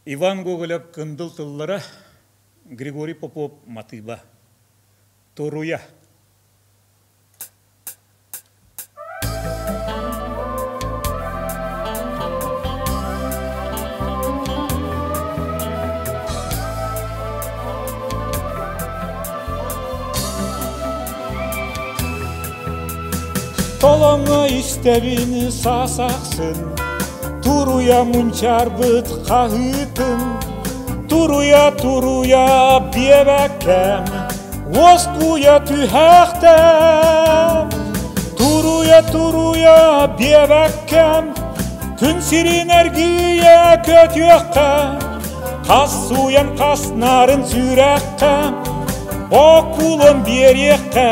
Иван Гоголев Кындыл тыллара, Григорий Попов матыыба. Туруйа. Толоҥҥо истэбин саас ахсын Туруйа мунчаарбыт хаһыытын Туруйа, туруйа биэбэккэм Уоскуйа түһээхтэм Туруйа, туруйа биэбэккэм Күн сирин эргийэ көтүөххэ Хас сууйан хас нарын сүрэххэ Окулун биэриэххэ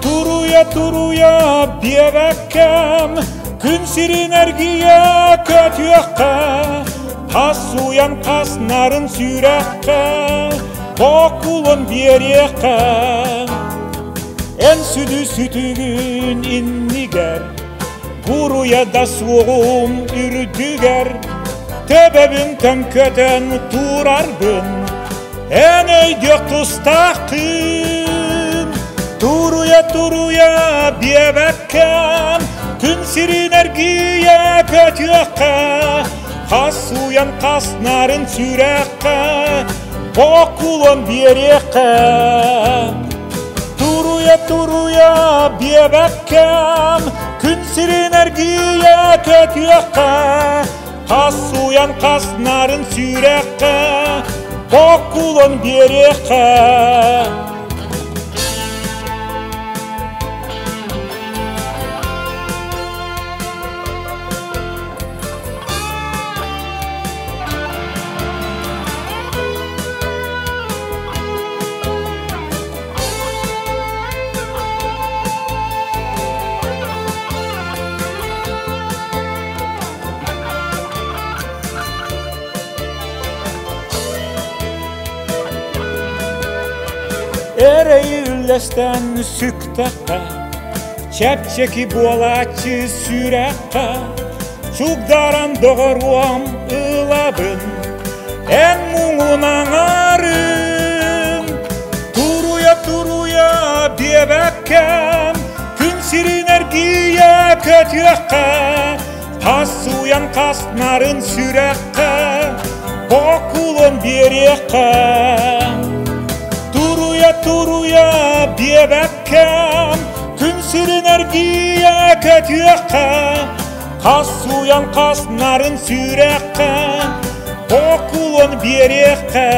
Туруйа, туруйа биэбэккэм Күн сирин эргийэ көтүөххэ Хас сууйан хас нарын сүрэххэ Окулун биэриэххэ Эн сүдү сүтүгүн иннигэр Буруйа да суоҕум үрдүгэр Төбөбүн төҥкөтөн турарбын Эн өйдүөх тустааххын Туруйа, туруйа биэбэккэм Күн сирин эргийэ көтүөххэ Хас сууйан хас нарын сүрэххэ Бокулун биэриэххэ Туруйа, туруйа биэбэккэм Күн сирин эргийэ көтүөххэ Хас сууйан хас нарын сүрэххэ Бокулун биэриэххэ Эрэйи үллэстэн сүктэххэ, чэпчэки буолааччы сүрэххэ, чугдаран доҕоруом ылабын, эн муҥун аҥарын. Туруйа, туруйа диэбэккэм, күн сирин эргийэ көтүөххэ, хас сууйан хас нарын сүрэххэ, бокулун биэриэххэ. Туруйа, туруйа диэбэккэм, күн сирин эргийэ көтүөххэ, хас сууйан хас нарын сүрэххэ, бокулун биэриэххэ.